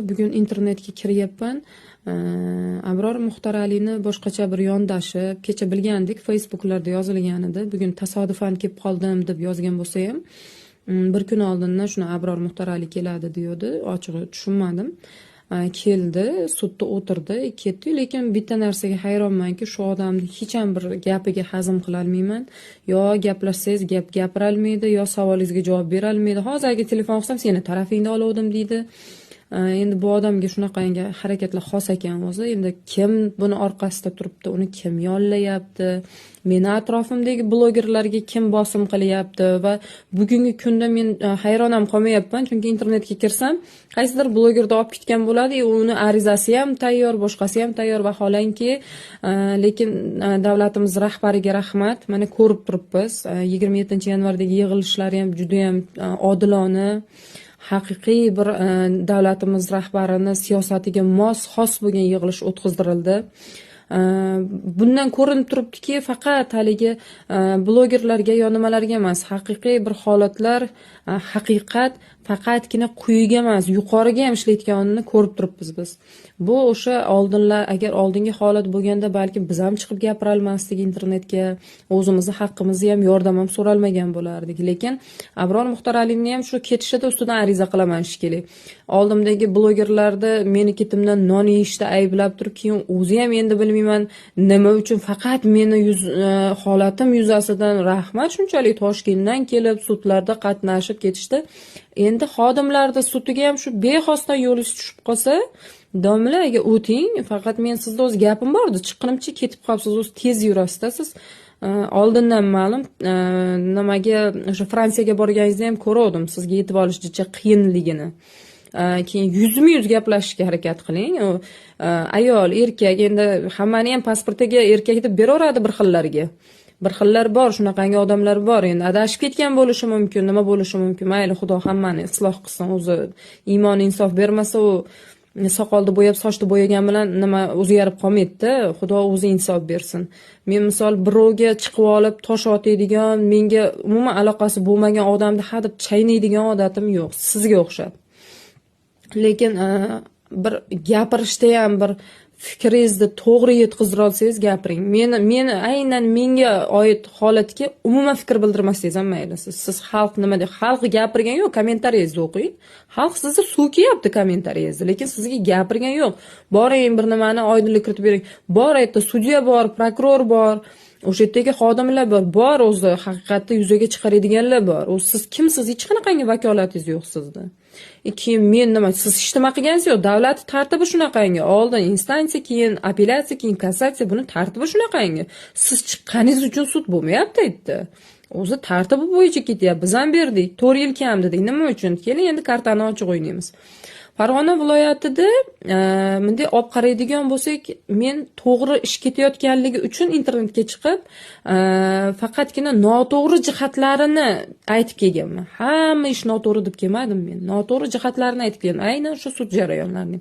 Bugun internetga kiryapman. Abror Muxtoralini boshqacha bir yondashib, kecha bilgandik, Facebooklarda yozilgan edi. Bugun tasodifan kelib qoldim deb yozgan bo'lsayam, bir kun oldindan shuni Abror Muxtorali keladi deyavdi. Ochig'i tushunmadim. Keldi, sudda o'tirdi, ketdi, lekin bitta narsaga hayronmanki, shu odamni hech ham bir gapiga hazm qilolmayman. Yo gaplashsangiz gap gapirolmaydi, yo savolingizga javob berolmaydi. Hozir agar telefon qilsam, seni tarafingni oluvdim deydi. Endi bu odamga shunaqangi harakatlar xos ekan o'zi. Endi kim buni orqasida turibdi, uni kim yollayapti, meni atrofimdagi blogerlarga kim bosim qilyapti? Va bugungi kunda men hayron ham qolmayapman, chunki internetga kirsam, qaysidir blogerni olib ketgan bo'ladi, и uni arizasi ham tayyor, boshqasi ham tayyor. Vaholanki, lekin davlatimiz rahbariga rahmat, mana ko'rib turibmiz, 27-yanvardagi yig'ilishlari ham judayam odilona, haqiqiy bir davlatimiz rahbarini siyosatiga mos, xos bo'lgan yig'ilish o'tkazdirildi. Bundan ko'rinib turibdiki, faqat haligi blogerlarga yo nimalarga emas, haqiqiy bir holatlar, haqiqat faqatgina quyiga emas, yuqoriga ham ishlayotganini ko'rib turibmiz biz. Bu o'sha oldinlar, agar oldingi holat bo'lganda, balki biz ham chiqib gapirolmasdik internetga, o'zimizni haqqimizni ham, yordam ham so'ralmagan bo'lardik. Lekin Abror Muxtoralini ham shu ketishida ustidan ariza qilaman shekilli. Oldimdagi blogerlarni meni ketimdan non yeyishda ayblab turib, keyin o'zi ham endi bilmayman nima uchun faqat meni yuz holatim yuzasidan, rahmat, shunchalik Toshkentdan kelib sudlarda qatnashib ketishdi. Endi xodimlarni sudiga ham shu bexosdan yo'lingiz tushib qolsa, domla, agar o'ting, faqat men sizni o'zi gapim bor edi, chiqqunimcha ketib qolibsiz, o'zi tez yurasizda siz. Oldindan ma'lum, nimaga o'sha Fransiyaga borganingizda ham ko'ruvdim sizga yetib olish jicha qiyinligini. Keyin yuzma yuz gaplashishga harakat qiling. U ayol, erkak, endi hammani ham pasportiga erkak deb beraveradi. Bir xillarga bir xillar bor, shunaqangi odamlar bor. Endi adashib ketgan bo'lishi mumkin, nima bo'lishi mumkin. Mayli, Xudo hammani isloh qilsin. O'zi iymon insof bermasa, u soqolni bo'yab, sochni bo'yagan bilan nima o'zgarib qolmaydida. Xudo o'zi insof bersin. Men misol birovga chiqib olib tosh otadigan, menga umuman aloqasi bo'lmagan odamni hadeb chaynaydigan odatim yo'q sizga o'xshab. Lekin bir gapirishda ham bir fikringizni to'g'ri yetkazira olsangiz, gapiring. Meni aynan menga oid holatga umuman fikr bildirmasangiz ham mayli. Siz xalq nima deb, xalq gapirgan yo'q, kommentariyangizni o'qing. Xalq sizni so'kyapti kommentariyangizni, lekin sizga gapirgan yo'q. Boring, bir nimani oydinlik kiritib bering. Bor, yerda sudya bor, prokuror bor, o'sha yerdagi xodimlar bor, bor o'zi haqiqatni yuzaga chiqaradiganlar bor. U siz kimsiz? Hech qanaqangi vakolatingiz yo'q sizni. Keyin men nima, siz hech nima qilganingiz yo'q. Davlat tartibi shunaqangi: oldin instansiya, keyin apellyatsiya, keyin kassatsiya. Buni tartibi shunaqangi. Siz chiqqaningiz uchun sud bo'lmayapti yerda, o'zi tartibi bo'yicha ketyapti. Biz ham berdik, 4 yil kam dedik. Nima uchun? Keling, endi kartani ochiq o'ynaymiz. Farg'ona viloyatida bunday olib qaraydigan bo'lsak, men to'g'ri ish ketayotganligi uchun internetga chiqib, faqatgina noto'g'ri jihatlarini aytib kelganman. Hamma ish noto'g'ri deb kelmadim men, noto'g'ri jihatlarini aytib keldim, aynan o'sha sud jarayonlarini.